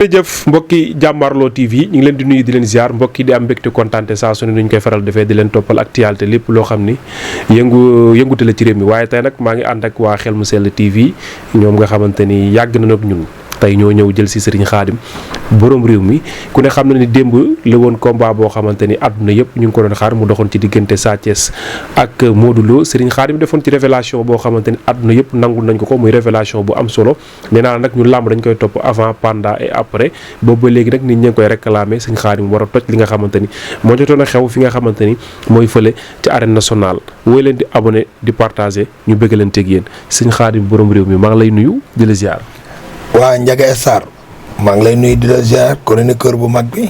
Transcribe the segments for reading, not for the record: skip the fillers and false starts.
jërëjëf mbokki jàmbaarloo TV ñu ngi leen di nuyu di leen ziar mbokki di am mbégte kontaante saa su ne ñu koy faral defee di leen toppal actualité lépp loo xam ni yëngute la ci réew mi waaye tey nag maa ngi ànd ak waa Xel mu Sell TV ñoom nga xamante ni yàgg na nag ñun tey ñoo ñëw jël si Serigne Khadim borom réew mi ku ne xam na ni démb la woon combat boo xamante ni àdduna yëpp ñu ngi ko doon xaar mu doxoon ci diggante Sa Thiès ak Modou Lo Serigne Khadim defoon ci révélation boo xamante ni àdduna yëpp nangul nañ ko muy révélation bu am solo nee naa nag ñu làmb dañ koy topp avant pendant et après boobu ba léegi nag nit ñi ngi koy réclamer Serigne Khadim war a toj li nga xamante ni moo jotoon a xew fi nga xamante ni mooy fële ci arène nationale wooy leen di abonné di partager ñu bëgg leen teg yéen Serigne Khadim borom réew mi maa ngi lay nuyu di la ziar. waa Ndiaga Sarr maa ngi lay nuyu di la ziar chroniqueur bu mag bi.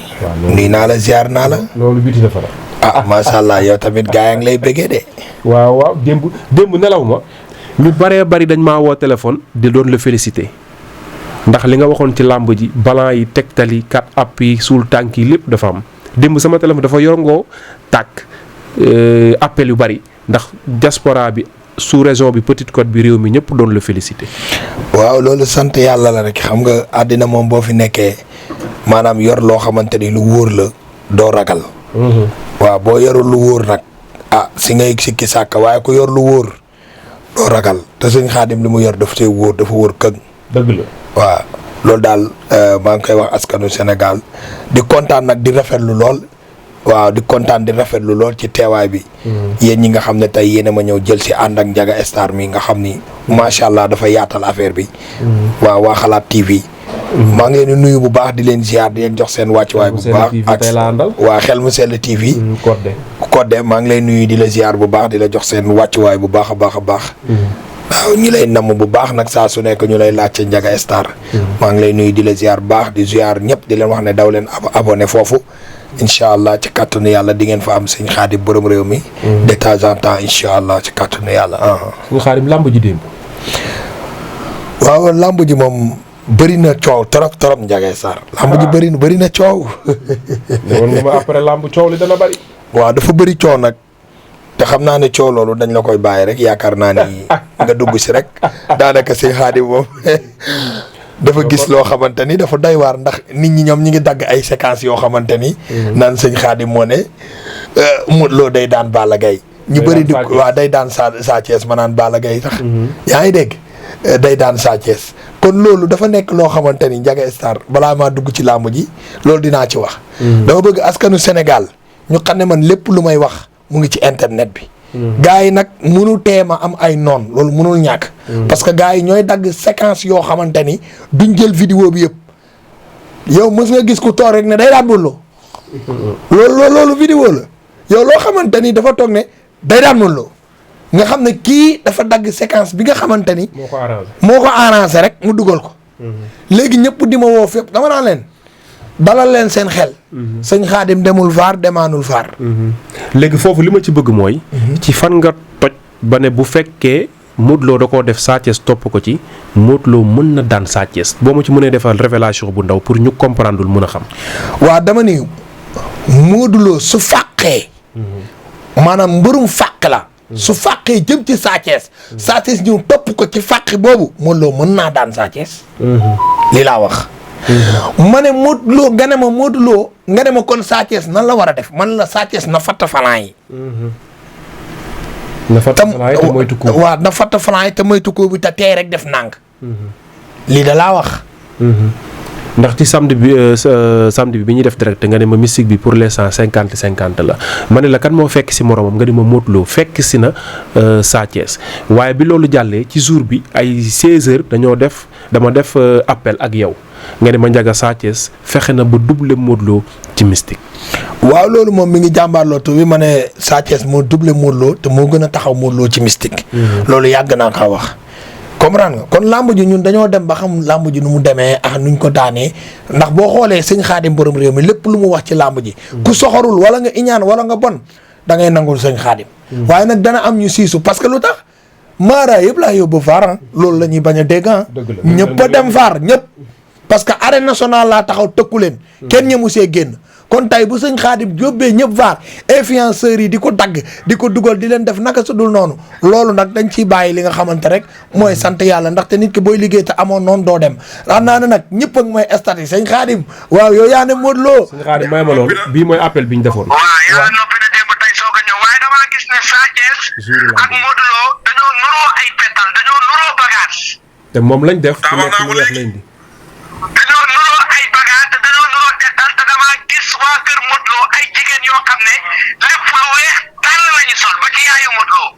nuyu naa la ziar naa la. loolu biti dafa la. macha allah yow tamit gaa yaa ngi lay bëggee de. waaw démb nelaw ma ñu baree bari dañ maa woo téléphone di doon la félicité ndax li nga waxoon ci làmb ji balan yi tegtali kat app yi suul tànk yi lépp dafa am démb sama téléphone dafa yorngoo tàkk appel yu bari ndax diaspora bi sous région bi Petite Côte bi réew mi ñëpp doon la félicité. waaw loolu sant yàlla la rek xam nga àddina moom boo fi nekkee maanaam yor loo xamante ni lu wóor la doo ragal. waaw boo yorul lu wóor nag si ngay sikki sàkk waaye ku yor lu wóor doo ragal te sëñ Xaadim li mu yor dafa see wóor dafa wóor këg. dëgg la waaw loolu daal maa ngi koy wax askanu Sénégal di kontaan nag di rafetlu lool. waaw di kontaan di rafetlu lool ci teewaay bi. yéen ñi nga xam ne tey yéen a ma ñëw jël si ànd ak Ndiaga Sarr mi nga xam ni macha allah dafa yaatal affaire bi. waaw waa Xalaat TV. maa ngi leen di nuyu bu baax di leen ziar di leen jox seen wàccuwaay bu baax. ak waa Xel mu Sell TV. Codé maa ngi lay nuyu di la ziar bu baax di la jox seen wàccuwaay bu baax a baax a baax. waaw ñu lay namm bu baax nag saa su nekk ñu lay laajte Ndiaga Sarr. maa ngi lay nuyu di la ziar bu baax di ziar ñëpp di leen wax ne daw leen abonné foofu. incha allah ci kàttanu yàlla di ngeen fa am sëñ Xaadim borom réew mi. de temps en temps incha allah ci kàttanu yàlla. sëñ Xaadim làmb ji démb. waaw làmb ji moom bëri na coow trop Ndiaga Sarr. làmb ji bëri na coow. woon nga ma après làmb coow li dana bëri. waaw dafa bëri coow nag te xam naa ne coow loolu dañ la koy bàyyi rek yaakaar naa ni nga dugg si rek daanaka sëñ Xaadim moom. dafa gis loo xamante ni dafa doy waar ndax nit ñi ñoom ñi ngi dagg ay séquences yoo xamante ni. naan sëñ Xaadim moo ne Modou Lo day daan Balla Gaye ñu bëri di waaw day daan Sa Thiès ma naan Balla Gaye sax. yaa ngi dégg day daan Sa Thiès kon loolu dafa nekk loo xamante ni Ndiaga Sarr balaa maa dugg ci làmb ji loolu dinaa ci wax. dama bëgg askanu Sénégal ñu xam ne man lépp lu may wax mu ngi ci internet bi. gaa yi nag munu teema am ay noon loolu munul ñàkk. parce que gaa yi ñooy dagg séquence yoo xamante ni duñ jël vidéo bi yëpp yow mës nga gis ku toog rek ne day daan Modou Lo loolu vidéo la yow loo xamante ni dafa toog ne day daan Modou Lo nga xam ne kii dafa dagg séquence bi nga xamante ni. moo ko arrangé rek mu dugal ko. léegi ñëpp di ma woo fépp dama naa leen dalal leen seen xel. sëñ Xaadim demul vaar demaanul vaar. léegi foofu li ma ci bëgg mooy. ci fan nga toj ba ne bu fekkee Modou Lo da koo def Sa Thiès topp ko ci Modou Lo mën na daan Sa Thiès boo ma ci mënee defal révélation bu ndaw pour ñu comprendre mën a xam. waaw dama ni Modou Lo su fàqee. maanaam mbërum fàq la. su fàqee jëm ci Sa Thiès. Sa Thiès ñëw topp ko ci fàq boobu Modou Lo mën naa daan Sa Thiès. lii laa wax. ma ne Modou Lo nga ne ma Modou Lo nga ne ma kon Sa Thiès nan la war a def man la Sa Thiès na fatt falan yi. na fatt falan yi te moytu ko. waaw na fatt falan yi te moytu ko bi te tey rek def nànk. lii da laa wax. ndax ci samedi bi bi ñuy def direct nga ne ma mystique bi pour l'instant 50-50 la ma ne la kan moo fekk si moromam nga ne ma Modou Lo fekk si na Sa Thiès waaye bi loolu jàllee ci jour bi ay 16h dama def appel ak yow nga ne ma Ndiaga Sa Thiès fexe na ba doublé Modou Lo ci mystique. waaw loolu moom mi ngi jàmbaarloo tu bi ma ne Sa Thiès moo doublé Modou Lo te moo gën a taxaw Modou Lo ci mystique. loolu yàgg naa ko wax. comprendre nga kon làmb ji ñun dañoo dem ba xam làmb ji nu mu demee ak nuñ ko daanee ndax boo xoolee sëñ Xaadim borom réew mi lépp lu mu wax ci làmb ji. ku soxorul wala nga iñaan wala nga bon da ngay nangul sëñ Xaadim. waaye nag dana am ñu siisu parce que lu tax maara yëpp laa yóbbu vaar loolu la ñuy bañ a dégg ñëpp a dem vaar ñëpp. parce que arène nationale laa taxaw tëkku leen. kenn ñemu see génn kon tey bu sëñ Xaadim yóbbee ñëpp vaar influenceurs yi di ko dagg di ko dugal di leen def naka su dul noonu loolu nag dañ ciy bàyyi li nga xamante rek mooy sant yàlla ndaxte nit ki booy liggéey te amoon noonu doo dem xam naa ne nag ñëpp ak mooy statut sëñ Xaadim waaw yow yaa ne Modou Lo. sëñ Xaadim may ma loolu bii mooy appel bi ñu defoon. waaw yàlla noppi na démb tey soog a ñëw waaye damaa gis ne Sa Thiès ak Modou Lo dañoo nuroo ay pétal dañoo nuroo bagage. te moom lañ def ku nekk lu weex lañ di. dañoo nuroo ay bagage te dañoo nuroo pétal te damaa gis waa kër Modou Lo ay jigéen yoo xam ne lépp lu weex tànn lañu sol ba ci yaayu Modou Lo.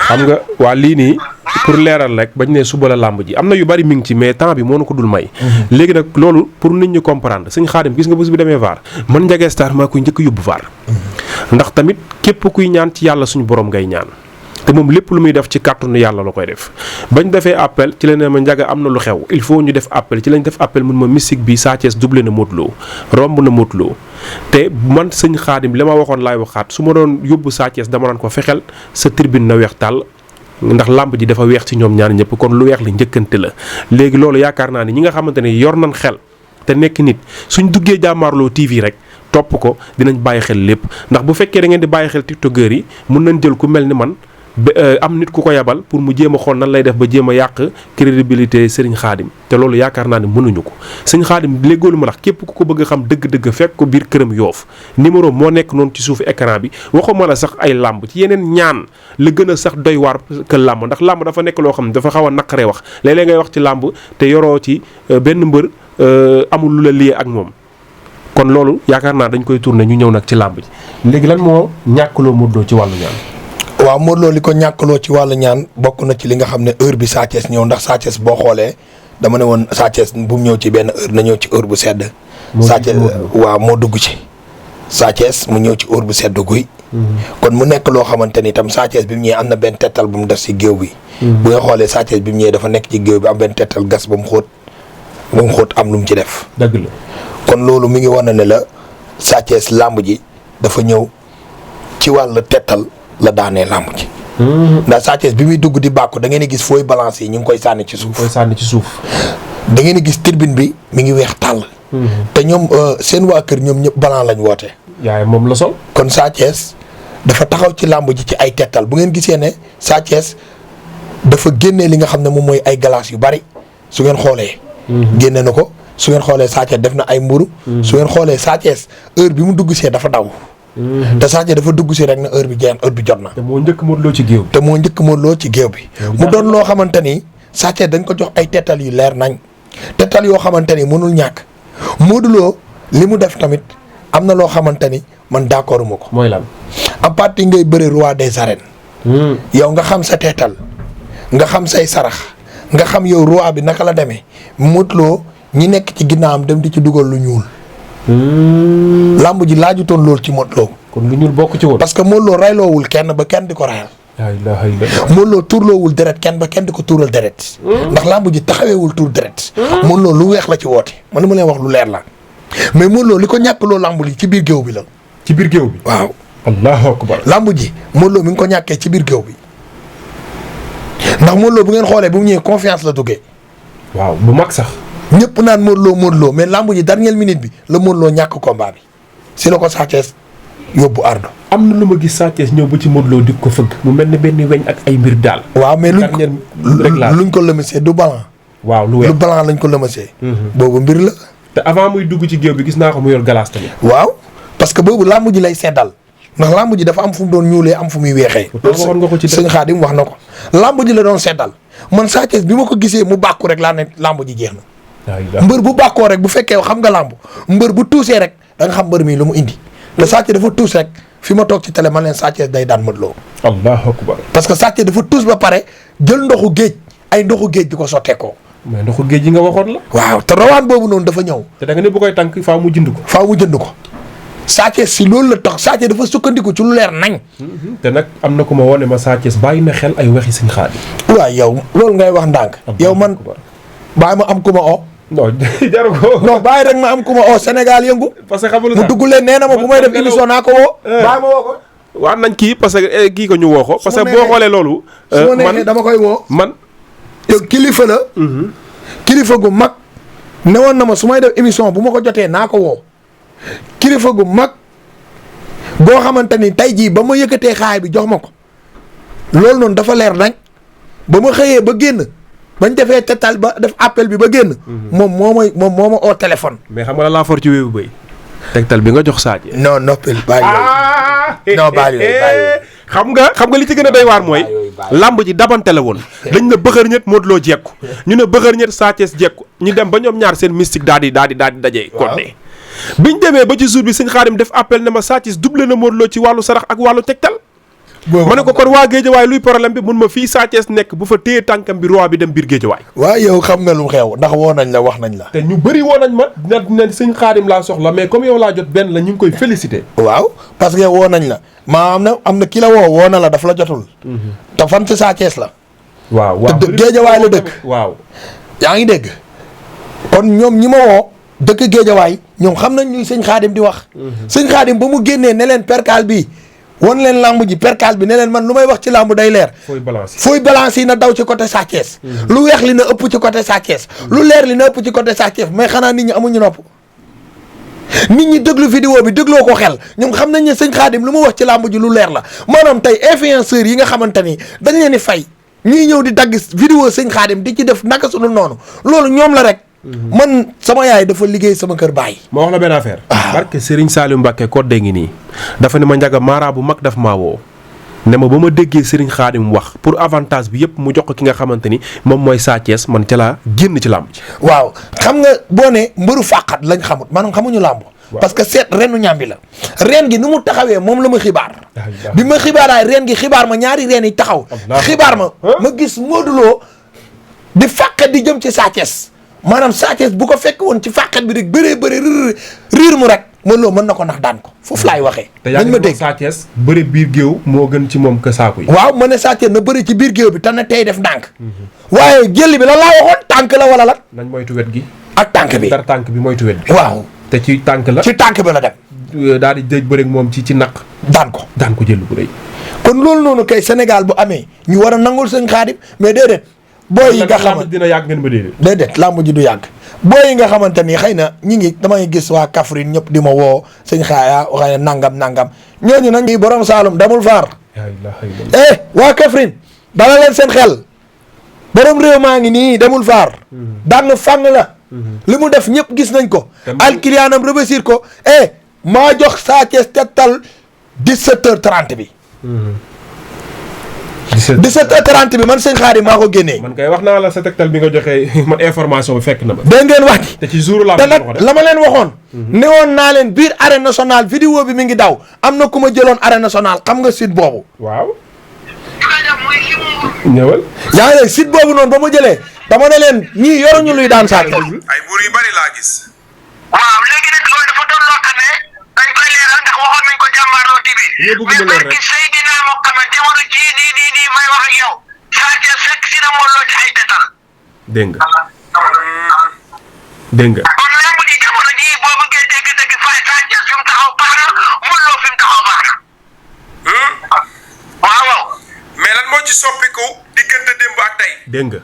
xam nga waa lii nii pour leeral rek bañ ne suba la làmb ji am na yu bari mi ngi ci mais temps bi moo na ko dul may. léegi nag loolu pour nit ñi comprendre sëñ Xaadim gis nga bés bi demee VAR man Ndiaga Star maa koy njëkk yóbbu VAR. ndax tamit képp kuy ñaan ci yàlla suñu borom ngay ñaan. te moom lépp lu muy def ci kàttanu yàlla la koy def bañ defee appel ci la ne ma Ndiaga am na lu xew il faut ñu def appel ci lañ def appel mun ma mystique bi Sa Thiès doublé na Modou Lo romb na Modou Lo te man sëñ Xaadim li ma waxoon laay waxaat su ma doon yóbbu Sa Thiès dama naan ko fexeel sa tribune na weex tàll ndax làmb ji dafa weex ci ñoom ñaar ñëpp kon lu weex li njëkkante la léegi loolu yaakaar naa ni ñi nga xamante ne yor nañ xel te nekk nit suñ duggee Jàmmaarloo TV rek topp ko dinañ bàyyi xel lépp ndax bu fekkee da ngeen di bàyyi xel tiktokeur yi mun nañ jël ku mel ni man am nit ku ko yabal pour mu jéem a xool nan lay def ba jéem a yàq crédibilité Serigne Khadim te loolu yaakaar naa ne mënuñu ko Serigne Khadim léegoolu ma tax képp ku ko bëgg a xam dëgg-dëgg fekk ko biir këram Yoof numéro moo nekk noonu ci suufu écran bi waxuma la sax ay làmb ci yeneen ñaan la gën a sax doy waar que làmb ndax làmb dafa nekk loo xam ne dafa xaw a naqaree wax léeg-léeg ngay wax ci làmb te yoroo ci benn mbër amul lu la lié ak moom kon loolu yaakaar naa dañ koy tourné ñu ñëw nag ci làmb ji léegi lan moo ñàkkloo Modou Lo ci wàllu ñaan. waaw Modou Lo li ko ñàkkaloo ci wàllu ñaan bokk na ci li nga xam ne heure bi Sa Thiès ñëw ndax Sa Thiès boo xoolee dama ne woon Sa Thiès bu mu ñëw ci benn heure na ñëw ci heure bu sedd. Sa Thiès waaw moo dugg ci. Sa Thiès mu ñëw ci heure bu sedd guy. kon mu nekk loo xamante ni itam Sa Thiès bi mu ñëwee am na benn tettal bu mu def si géew bi. bu nga xoolee Sa Thiès bi mu ñëwee dafa nekk ci géew bi am benn tettal gas ba mu xóot am lu mu ci def. dëgg la kon loolu mi ngi wane ne la Sa Thiès làmb ji dafa ñëw ci wàllu tettal. la daanee làmb ji. ndax Sa Thiès bi muy dugg di bàkku da ngeen di gis fooy balance yi ñu ngi koy sànni ci suuf. da ngeen di gis tribune bi mi ngi weex tàll. te ñoom seen waa kër ñoom ñëpp balance lañ woote. yaay moom la sol. kon Sa Thiès dafa taxaw ci làmb ji ci ay tettal bu ngeen gisee ne Sa Thiès dafa génnee li nga xam ne moom mooy ay glace yu bari su ngeen xoolee. génne na ko su ngeen xoolee Sa Thiès def na ay mburu su ngeen xoolee Sa Thiès heure bi mu dugg see dafa daw. te Sa Thiès dafa dugg si rek na heure bi jot na. te moo njëkk Modou Lo ci géew bi. te moo njëkk Modou Lo ci géew bi. mu doon loo xamante ni Sa Thiès dañ ko jox ay tettal yu leer nañ. tettal yoo xamante ni mënul ñàkk Modou Lo li mu def tamit am na loo xamante ni man d'accord ma ko. mooy lan. en partie ngay bëri roi des arènes. yow nga xam sa tettal nga xam say sarax nga xam yow roi bi naka la demee Modou Lo ñi nekk ci ginnaawam dem di ci dugal lu ñuul. lamb ji laajutoon loolu ci Modou Lo. kon lu ñuul bokk ci woon. parce que Modou Lo rayloowul kenn ba kenn di ko rayal. la ilaha illallah. Modou Lo tuurloowul deret kenn ba kenn di ko tuural deret. ndax lamb ji taxaweewul tuur deret. Modou Lo lu weex la ci woote man li ma leen wax lu leer la mais Modou Lo li ko ñàkkloo lamb ji ci biir géew bi la. ci biir géew bi. waaw. allahu akbar. lamb ji Modou Lo mi ngi ko ñàkkee ci biir géew bi ndax Modou Lo bu ngeen xoolee bu mu ñëwee confiance la duggee. waaw bu mag sax. ñëpp naan Modou Lo mais lamb ji dernière minute bi la Modou Lo ñàkk combat bi si la ko Sa Thiès yóbbu ardo. am na lu ma gis Sa Thiès ñëw ba ci Modou Lo di ko fëgg mu mel ne benn weñ ak ay mbir daal. waaw mais luñ ko lëmasee du blanc. waaw lu blanc lañ ko lëmasee. boobu mbir la. te avant muy dugg ci géew bi gis naa ko mu yor galaas tamit. waaw parce que boobu lamb ji lay seddal ndax lamb ji dafa am fu mu doon ñuulee am fu muy weexee. waxoon nga ko ci sëñ Xaadim wax na ko. lamb ji la doon seddal man Sa Thiès bi ma ko gisee mu bàkku rek laa ne lamb ji jeex na. mbër bu bàkkoo rek bu fekkee xam nga lamb mbër bu tuusee rek da nga xam mbër mi lu mu indi. te Sa Thiès dafa tuus rek fi ma toog ci télé man leen Sa Thiès day daan Modou Lo. allahu akbar. parce que Sa Thiès dafa tuus ba pare jël ndoxu géej ay ndoxu géej di ko sotteekoo. mais ndoxu géej yi nga waxoon la. waaw te rawaan boobu noonu dafa ñëw. te da nga ne bu koy tànk faaw mu jënd ko. faaw mu jënd ko. Sa Thiès si loolu la tax Sa Thiès dafa sukkandiku ci lu leer nañ. te nag am na ku ma wone ma Sa Thiès bàyyi na xel ay waxi Sëñ Xaadim. waaw yow loolu ngay wax ndànk. yow man bàyyi ma am ku ma oo. non jaru ko. non bàyyi rek ma am ku ma oo Sénégal yëngu. parce que xamul mu dugg leen nee na ma bu may def émission naa ko woo. bàyyi ma woo ko. waaw nañ kii parce que kii ko ñu woo ko. parce que boo xoolee loolu. su ma neexee dama koy woo. man. yow kilifa la. kilifa gu mag. newoon na ma su may def émission bu ma ko jotee naa ko woo. kilifa gu mag boo xamante ni tey jii ba ma yëkkatee xaay bi jox ma ko loolu noonu dafa leer nañ ba ma xëyee ba génn bañ defee tetal ba def appel bi ba génn. moom moo ma oo téléphone. mais xam nga la laa for ci wéebu bëy tegtal bi nga jox Sadio. non noppil bàyyi yooyu non bàyyi yooyu xam nga li ci gën a doy waar mooy lamb ji dabante la woon dañ ne bëxër ñett Modou Lo jekku ñu ne bëxër ñett Sa Thiès jekku ñu dem ba ñoom ñaar seen mystique daal di dajee kodde biñ demee ba ci jour bi sëñ Xaadim def appel ne ma Sa Thiès doublé na Modou Lo ci wàllu sarax ak wàllu tegtal ma ne ko kon waa Géejawaay luy problème bi mun ma fii Sa Thiès nekk bu fa téye tànkam bi roi bi dem biir Géejawaay waaw yow xam nga lu xew ndax woo nañ la wax nañ la te ñu bëri woo nañ ma ne sëñ Xaadim laa soxla mais comme yow laa jot benn la ñu ngi koy félicité waaw parce que woo nañ la maa am na ki la woo na la daf la jotul te fan ci Sa Thiès la waaw te Géejawaay la dëkk waaw yaa ngi dégg kon ñoom ñi ma woo dëkk Géejawaay ñoom xam nañ ñuy sëñ Xaadim di wax sëñ Xaadim ba mu génnee ne leen percal bi won leen lamb ji percal bi ne leen man lu may wax ci lamb day leer fooy balance yi na daw ci côté Sa Thiès lu weex li na ëpp ci côté Sa Thiès lu leer li na ëpp ci côté Sa Thiès mais xanaa nit ñi amuñu nopp nit ñi déglu vidéo bi dégloo ko xel ñoom xam nañ ne sëñ Xaadim lu mu wax ci lamb ji lu leer la maanaam tey influenceurs yi nga xamante ni dañ leen di fay ñuy ñëw di dagg vidéo sëñ Xaadim di ci def naka sunu noonu loolu ñoom la rek man sama yaay dafa liggéey sama kër baay. ma wax la benn affaire. barke Serigne Saliou Mbacke ko dégg nii dafa ne ma njaga mara bu mag daf maa woo ne ma ba ma déggee Serigne Khadim wax pour avantage bi yëpp mu jox ko ki nga xamante ni moom mooy Sa Thiès man ca laa génn ci làmb ji. waaw xam nga boo ne mbëru fàqat lañ xamut maanaam xamuñu làmb. parce que seet renu ñàmbi la. reen gi ni mu taxawee moom la ma xibaar. bi ma xibaaraay reen gi xibaar ma ñaari reen yi taxaw. xibaar ma gis Modou Lo di fàqat di jëm ci Sa Thiès maanaam Sa Thiès bu ko fekk woon ci fàqat bi rek bëree riir mu rek Modou Lo mën na ko ndax daan ko foofu laay waxee. nañ ma dégg Sa Thiès bëri biir géew moo gën ci moom que saako yi. waaw ma ne Sa Thiès na bëri ci biir géew bi te na tey def ndànk. waaye jël bi la laa waxoon tànk la wala lan. nañ moytu wet gi. ak tànk bi dar tànk bi moytu wet bi. waaw te ci tànk la. ci tànk bi la dem. daal di dëj bëri ak moom ci naq. daan ko jël bu rëy. kon loolu noonu kay Sénégal bu amee ñu war a nangul sëñ Xaadim mais déedéet. booy yi nga xamante dina yàgg ngeen ma déedéet làmb ji du yàgg. booy yi nga xamante ni xëy na ñi ngi damay gis waa Kaffrine ñëpp di ma woo sëñ xaaya xëy na nangam ñooñu nag ñi borom Saalum damul faar. waa Kaffrine dala leen seen xel borom réew maa ngi nii demul faar. daan na fàng la. li mu def ñëpp gis nañ ko. al kiliyaanam réussir ko maa jox Sa Thiès tettal 17h30 bi. 17h30 bi man sëñ Xaadim maa ko génnee. man kay wax naa la sa tegtal bi nga joxe man information bi fekk na ma. dégg ngeen wax ji te ci jour la ma leen waxoon. ne woon naa leen biir arène nationale vidéo bi mi ngi daw am na ku ma jëloon arène nationale xam nga site boobu. waaw. ñëwal. yaa ngi lay site boobu noonu ba ma jëlee dama ne leen ñii yoruñu luy daan Sa Thiès. ay buur yu bari laa gis. waaw léegi nag loolu dafa doon loo xam ne dañ koy leeral ndax waxoon nañ ko jàmmaarloo TV. mais barki Seydina Muhammad jamono jii nii may wax ak yow Sa Thiès fekk si na Modou Lo ci ay tetal. dégg nga. kon lamb ji jamono jii boo bëggee dégg-dégg fay Sa Thiès fi mu taxaw baax na Modou Lo fi mu taxaw baax na. waaw. mais lan moo ci soppiku diggante démb ak tey. dégg nga.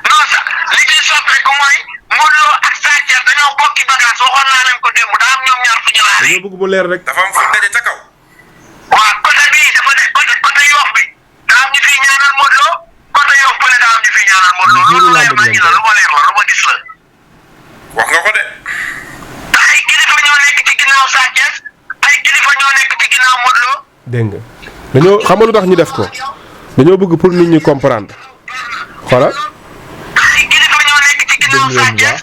non sax li ci soppiku mooy Modou Lo ak Sa Thiès dañoo bokki bagage waxoon naa leen ko démb daa am ñoom ñaar fu ñu laale. dañoo bëgg mu leer rek. dafa am fu daje ca kaw. waaw côté bii dafa ne côté Yoff bi daa am ñu fiy ñaanal Modou Lo côté Yoff bële daa am ñu fiy ñaanal Modou Lo. loolu leer nañu la lu ma leer la lu ma gis la. wax nga ko de. te ay kilifa ñoo nekk ci ginnaaw Sa Thiès ay kilifa ñoo nekk ci ginnaaw Modou Lo. dégg nga dañoo xam nga lu tax ñu def ko dañoo bëgg pour nit ñi comprendre xoolal. ay kilifa ñoo nekk ci ginnaaw Sa Thiès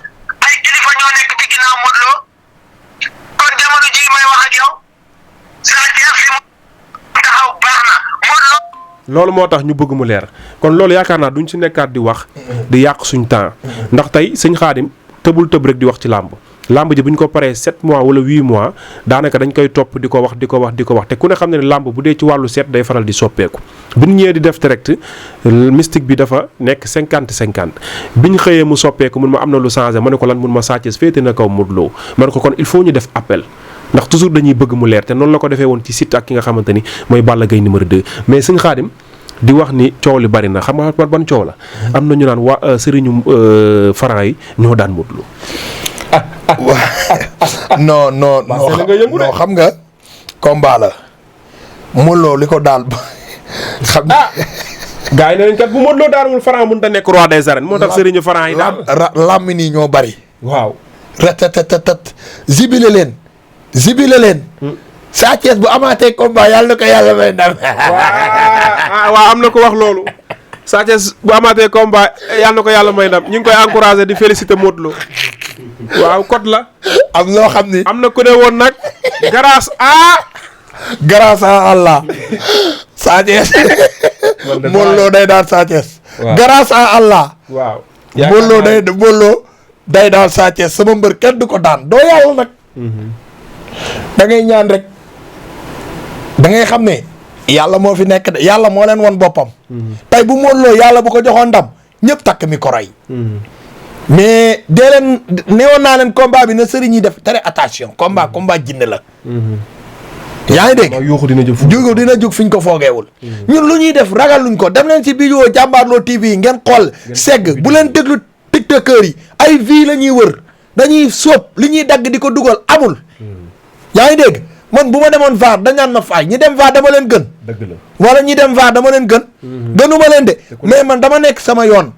ay kilifa ñoo nekk ci ginnaaw Modou Lo kon jamono jii may wax ak yow Sa Thiès fi mu taxaw baax na Modou Lo. loolu moo tax ñu bëgg mu leer kon loolu yaakaar naa duñ ci nekkaat di wax di yàq suñ temps ndax tey sëñ Xaadim tëbul tëb rek di wax ci làmb ji bu ñu ko paree 7 mois wala 8 mois daanaka dañ koy topp di ko wax te ku ne xam ne làmb bu dee ci wàllu seet day faral di soppeeku bi ñu ñëwee di def direct mystique bi dafa nekk 50-50 bi ñu xëyee mu soppeeku mun ma am na lu changé ma ne ko lan mun ma Sa Thiès féete na kaw Modou Lo ma ne ko kon il faut ñu def appel ndax toujours dañuy bëgg mu leer te noonu la ko defee woon ci site ak ki nga xamante ni mooy Balla Gaye numéro 2 mais sëñ Xaadim di wax ni coow li bari na xam nga ban coow la am na ñu naan waa sëriñu Franc yi ñoo daan Modou Lo non non non xam nga combat la Modou Lo li ko daal xam nga. gars yi ne nañ kat bu Modou Lo daanul Franc mënut a nekk roi des arènes moo tax sëriñu Franc yi daal. làmb nii ñoo bari. waaw. ratatatat zibile leen. Sa Thiès bu amaatee combat yàlla na ko yàlla may ndam. waaw am na ko wax loolu. Sa Thiès bu amaatee combat yàlla na ko yàlla may ndam ñu ngi koy encouragé di féliciter Modou Lo. waaw code la. am loo xam ni. am na ku ne woon nag. grâce à Allah. Sa Thiès. Modou Lo day daal Sa Thiès. grâce à Allah. waaw. Modou Lo day daal Sa Thiès sama mbër kenn du ko daan doo yàlla nag. da ngay ñaan rek. da ngay xam ne. yàlla moo fi nekk de yàlla moo leen won boppam. tey bu Modou Lo yàlla bu ko joxoon ndam ñëpp takk micro yi. mais dee leen neewoon naa leen combat bi na sëriñ yi def très attention combat jinne la. yaa ngi dégg yuuxu dina jóg fi ñu ko foogeewul. ñun lu ñuy def ragal luñ ko dem leen ci vidéo Jàmbaarloo TV yi ngeen xool segg bu leen déglu tiktokeur yi ay vie la ñuy wër dañuy sóob li ñuy dagg di ko dugal amul. yaa ngi dégg man bu ma demoon VAR dañ naan ma faay ñi dem VAR dama leen gën. dëgg la wala ñi dem VAR dama leen gën. gënuma leen de mais man dama nekk sama yoon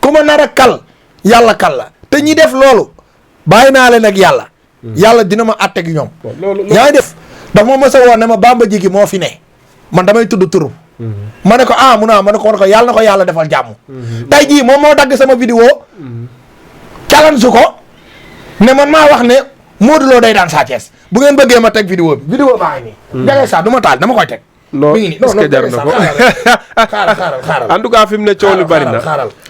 ku ma nar a kal yàlla kal la te ñi def loolu bàyyi naa leen ak yàlla. yàlla dina ma àtteeg ñoom. yaa ngi def. dafa ma mës a woon ne ma Bamba Jigi moo fi ne man damay tudd turu. ma ne ko ma ne ko yàlla na ko yàlla defal jàmm. tey jii moom moo dagg sama vidéo. challenge ko ne man maa wax ne Modou Lo day daan Sa Thiès bu ngeen bëggee ma teg vidéo bi vidéo baa ngi nii. jagay sa du ma taal dama koy teg. non mi ngi nii est-ce que jar na ko xaaral en tout cas fi mu ne coow li bari na.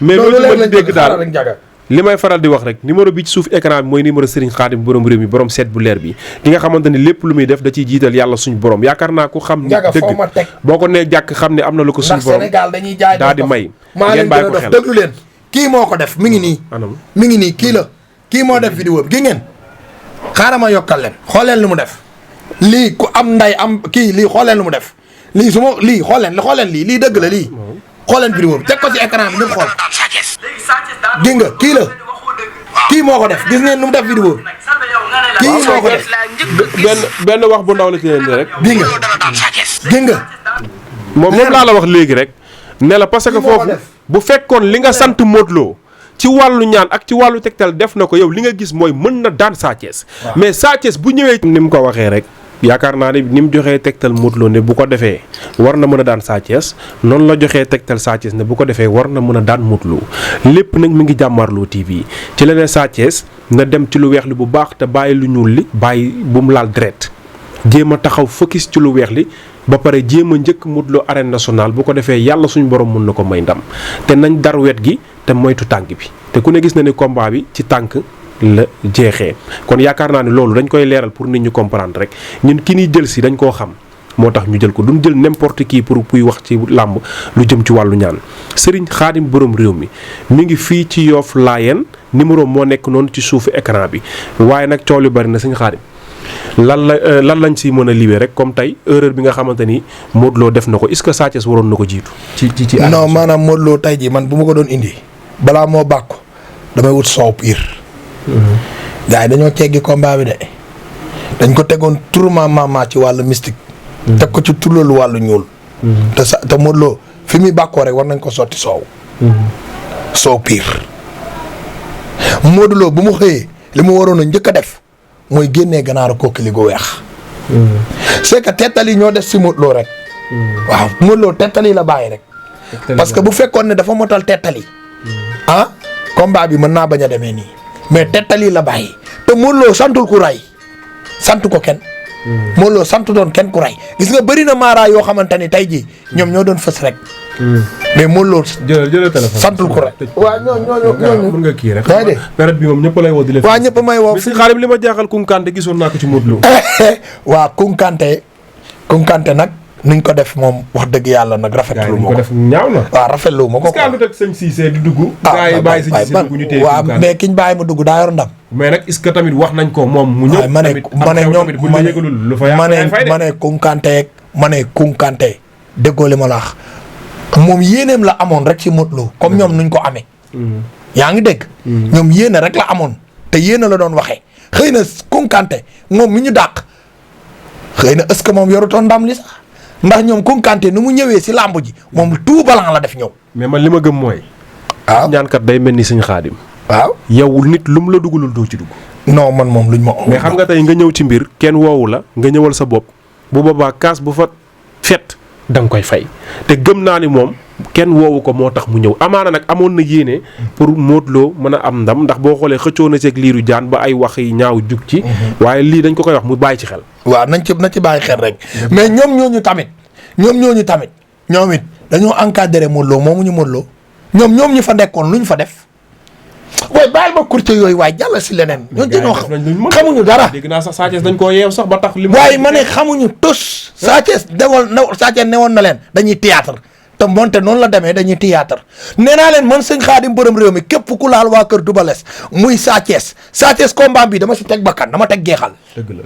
mais loolu la ma dégg daal li may faral di wax rek numéro bi ci suuf écran bi mooy numéro Serigne Khadim borom réew mi borom seet bu leer bi ki nga xamante ni lépp lu muy def da ciy jiital yàlla suñu borom yaakaar naa ko xam ni dëgg boo ko nee jàkk xam ne am na lu ko suñu borom Sénégal dañuy jaay daal di may maa leen gën a def déglu leen kii moo ko def mi ngi nii mi ngi nii kii la kii moo def vidéo bi gi ngeen xaaral ma yokkal leen xool leen lu mu def lii ku am nday am kii lii xool leen lu mu def lii su ma lii xool leen lii dëgg la lii xool leen vidéo bi teg ko ci écran bi ñëpp xool gis nga kii la kii moo ko def gis ngeen nu mu def vidéo bi kii moo ko def benn wax bu ndaw la ci leen rek gis nga moom laa la wax léegi rek ne la parce que foofu bu fekkoon li nga sant Modou Lo ci wàllu ñaan ak ci wàllu tegtal def na ko yow li nga gis mooy mën na daan Sa Thiès mais Sa Thiès bu ñëwee ni mu ko waxee rek yaakaar naa ne ni mu joxee tegtal Modou Lo ne bu ko defee war na mën a daan Sa Thiès noonu la joxee tegtal Sa Thiès ne bu ko defee war na mën a daan Modou Lo lépp nag mi ngi Jàmmaarloo TV ci la ne Sa Thiès na dem ci lu weex li bu baax te bàyyi lu ñuul li bàyyi bu mu laal deret jéem a taxaw focus ci lu weex li ba pare jéem a njëkk Modou Lo arène nationale bu ko defee yàlla suñu borom mun na ko may ndam te nañ dar wet gi te moytu tànk bi te ku ne gis na ne combat bi ci tànk la jeexee kon yaakaar naa ne loolu dañ koy leeral pour nit ñu comprendre rek ñun ki ñuy jël si dañ koo xam moo tax ñu jël ko duñ jël n'importe qui pour kuy wax ci làmb lu jëm ci wàllu ñaan Serigne Khadim borom réew mi ngi fii ci Yoff Layeen numéro moo nekk noonu ci suufu écran bi waaye nag coow li bari na Serigne Khadim lan lañ si mën a liwee rek comme tey erreur bi nga xamante ni Modou Lo def na ko est-ce que Sa Thiès waroon na ko jiitu. ci non maanaam Modou Lo tey jii man bu ma ko doon indi balaa moo bàkku damay wut soow piir gars yi dañoo teggi combat bi de dañ ko tegoon tourment mama ci wàllu mystique. teg ko ci tulloolu wàllu ñuul. te Modou Lo fi muy bàkkoo rek war nañ ko sotti soow. soow piir Modou Lo bu mu xëyee li mu waroon a njëkk a def mooy génnee ganaaru kookili gu weex. c'est que tettali ñoo des si Modou Lo rek. waaw Modou Lo tettali la bàyyi rek. parce que bu fekkoon ne dafa motal tettali. combat bi mën naa bañ a demee nii. mais tettali la bàyyi te Modou Lo santul ku ray sant ko kenn. Modou Lo sant doon kenn ku ray gis nga bëri na maara yoo xamante ni tey jii ñoom ñoo doon fës rek. mais Modou Lo jël téléphone santul ku ray. waaw ñooñu mën nga kii rek. yaa ngi période bi moom ñëpp lay woo di leen. waaw ñëpp may woo. si xaarim li ma jaaxal Kounkandé gisoon naa ko ci Modou Lo. waaw Kounkandé nag nuñ ko def moom wax dëgg yàlla nag rafetlu ma ko. def ñaaw na. waaw rafetlu ma ko. est-ce que àndut ak sëñ Cissé di dugg. gaa yi bàyyi sëñ Cissé dugg ñu téye waaw mais kiñ bàyyi ma dugg daa yor ndam. mais nag est-ce que tamit wax nañ ko moom mu ñëw. ma ne ñoom ma ne Kounkandé déggoo li ma la wax moom yéeneem la amoon rek ci Modou Lo comme ñoom nuñ ko amee. yaa ngi dégg. ñoom yéene rek la amoon te yéene la doon waxee xëy na Kounkandé moom mi ñu dàq xëy na est-ce que moom yorutoon ndam li sax ndax ñoom Kounkandé nu mu ñëwee si làmb ji moom tout blanc la def ñëw. mais man li ma gëm mooy. waaw ñaankat day mel ni sëñ Xaadim. waaw yow nit lu mu la dugalul doo ci dugg. non man moom luñ ma. mais xam nga tey nga ñëw ci mbir kenn woowu la nga ñëwal sa bopp bu boobaa kaas bu fa fet da nga koy fay te gëm naa ni moom kenn woowu ko moo tax mu ñëw amaana nag amoon na yéene pour Modou Lo mën a am ndam ndax boo xoolee xëccoo na ceeg liiru jaan ba ay wax yi ñaaw jug ci. waaye lii dañ ko koy wax mu bàyyi ci xel. waaw na ci bàyyi xel rek mais ñoom ñooñu tamit ñoom it dañoo encadré Modou Lo moomu ñu Modou Lo ñoom ñu fa nekkoon lu ñu fa def. waaye bàyyil ma courte yooyu waaye jàll si leneen. ñooñu dañoo xamuñu dara. dégg naa sax Sa Thiès dañ koo yeew sax ba tax. waaye ma ne xamuñu tos. Sa Thiès newoon na leen dañuy théâtre te moonte noonu la demee dañuy théâtre nee naa leen man sëñ Xaadim borom réew mi képp ku laal waa kër Double Less muy Sa Thiès combat bi dama si teg bakkan dama teg geexal. dëgg la.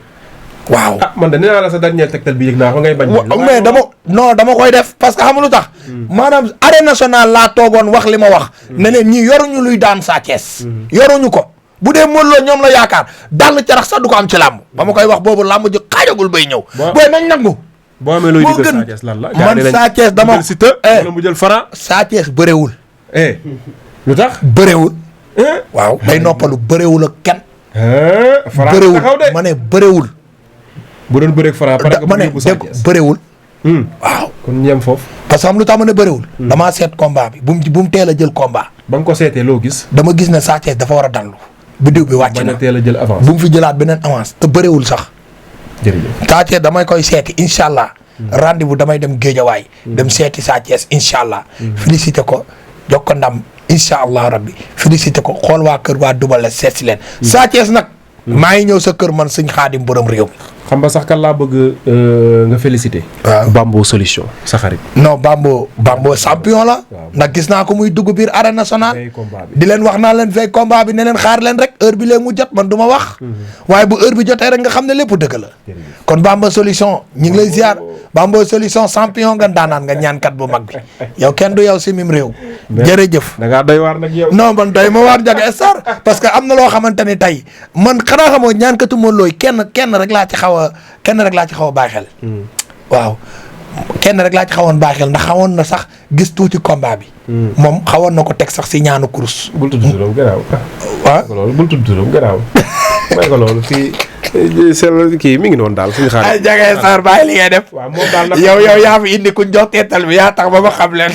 waaw man de nee naa la sa dernier tegtal bi yëg naa ko ngay bañ. mais dama koy def parce que xam lu tax. maanaam arène nationale laa toogoon wax li ma wax. ne leen ñii yoruñu luy daan Sa Thiès. yoruñu ko bu dee Modou Lo ñoom la yaakaar dal carax sax du ko am ci làmb ba ma koy wax boobu làmb ji xaajagul bay ñëw. booy nañ nangu. boo amee looy digal Sa Thiès lan la. man Sa Thiès dama si të wala mu jël Franc. Sa Thiès bëreewul. lu tax bëreewul. waaw day noppalu bëreewul ak kenn. bëreewul ma ne bëreewul. bu doon bëreeg Franc pare nga bëgg Sa Thiès bëreewul. waaw kon ñeem foofu. parce que xam lu tax ma ne bëreewul. damaa seet combat bi bu mu teel a jël combat. ba nga ko seetee loo gis. dama gis ne Sa Thiès dafa war a dallu. bu diw bi wàcc na bañ a teel a jël avance. bu mu fi jëlaat beneen avance te bëreewul sax. jërëjëf Sa Thiès damay koy seeti incha allah. rendez-vous damay dem Géejawaay. dem seeti Sa Thiès incha allah. félicité ko jox ko ndam incha allah rabbi félicité ko xool waa kër waa Double Less seet si leen. Sa Thiès nag. maa ngi ñëw sa kër man sëñ Xaadim borom réew mi. xam nga sax kan laa bëgg nga félicité. waaw Bambo solution sa xarit. non Bambo champion la. ndax gis naa ko muy dugg biir arène nationale. di leen wax naa leen fay combat bi ne leen xaar leen rek heure bi lee mu jot man du ma wax. waaye bu heure bi jotee rek nga xam ne lépp dëgg la. kon Bambo solution ñu ngi lay ziar Bambo solution champion nga daanaan nga ñaankat bu mag bi yow kenn du yow si mim réew. jërëjëf da ngaa doy waar nag yow. non man doy ma waar Ndiaga Star parce que am na loo xamante ni tey man xanaa xamoo ñaankatu Modou Lo kenn rek laa ci xaw a bàyyi xel. waaw kenn rek laa ci xawoon bàyyi xel ndax xawoon na sax gis tuuti combat bi. moom xawoon na ko teg sax si ñaanu kurus. bul tudd turam garaaw. waaw loolu bul tudd turam garaaw. may ko loolu fii sel kii mi ngi noonu daal suñu xaar. ay Ndiaga Star bàyyi li ngay def. waaw moom daal nag yow yaa fi indi ku jox teetal bi yaa tax ba ma xam leen.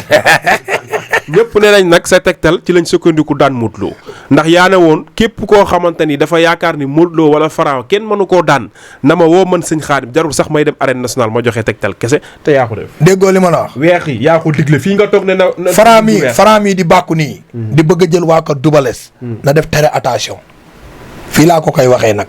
ñëpp ne nañ nag sa tegtal ci lañ sukkandiku daan Modou Lo ndax yaa ne woon képp koo xamante ni dafa yaakaar ni Modou Lo wala Franc kenn mënu koo daan na ma woo man sëñ Xaadim jarul sax may dem arène nationale ma joxe tegtal kese te yaa ko def. déggoo li ma la wax. weex yi yaa ko digle fii nga toog ne na. Franc mi di bàkku nii. di bëgg a jël waa ko Double Less. na def tere attention. fii laa ko koy waxee nag.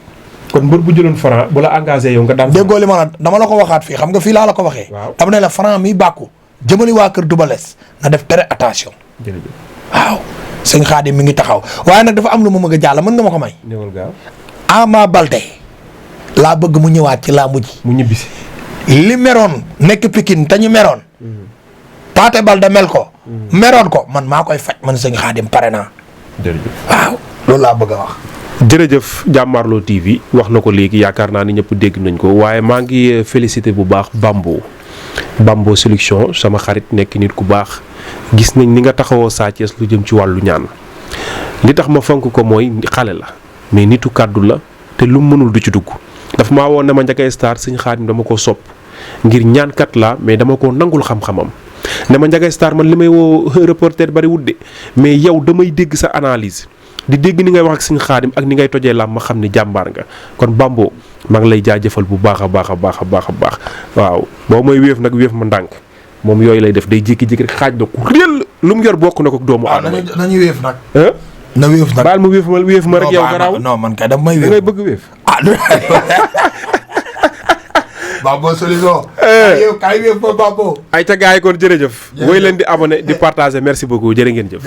kon mbër bu jëloon Franc bu la engagé yow nga daan. déggoo li ma la dama la ko waxaat fii xam nga fii laa la ko waxee. waaw dama ne la Franc mi bàkku jëmali waa kër Double Less na def tere attention. jërëjëf waaw sëñ Xaadim mi ngi taxaw waaye nag dafa am lu ma bëgg a jàll mën nga ma ko may. ñëwal gaaw. Ama Baldé laa bëgg mu ñëwaat ci làmb ji. mu ñibbisi. li meroon nekk Pikine te ñu meroon. Paate Baldé mel ko. meroon ko man maa koy faj man sëñ Xaadim pare naa. jërëjëf waaw loolu laa bëgg a wax. jërëjëf Jàmmaarloo TV wax na ko léegi yaakaar naa ni ñëpp dégg nañ ko waaye maa ngi félicité bu baax Bambo solution sama xarit nekk nit ku baax gis nañ ni nga taxawoo Sa Thiès lu jëm ci wàllu ñaan li tax ma fonk ko mooy xale la mais nitu kàddu la te lu mënul du ci dugg dafa maa woon ne ma Ndiaga Star sëñ Xaadim dama ko sopp ngir ñaankat la mais dama ko nangul xam-xamam ne ma Ndiaga Star man li may woo reporter bari wut de mais yow damay dégg sa analyse di dégg ni ngay wax ak sëñ Xaadim ak ni ngay tojee làmb ma xam ni jàmbaar nga kon Bambo maa ngi lay jaajëfal bu baax a baax a baax a baax a baax waaw boo mooy wéef nag wéef ma ndànk moom yooyu lay def day jékki-jékki rek xaaj na ku réel lu mu yor bokk na ko doomu aadama. nañu wéef nag. na wéef nag baal ma wéef ma rek yow garaaw. non man kay dama may wéef da ngay bëgg wéef. Bambo solution. kay wéef ba Bambo. ay ca gars yi kon jërëjëf. woy leen di abonné di partager merci beaucoup jërë ngeen jëf.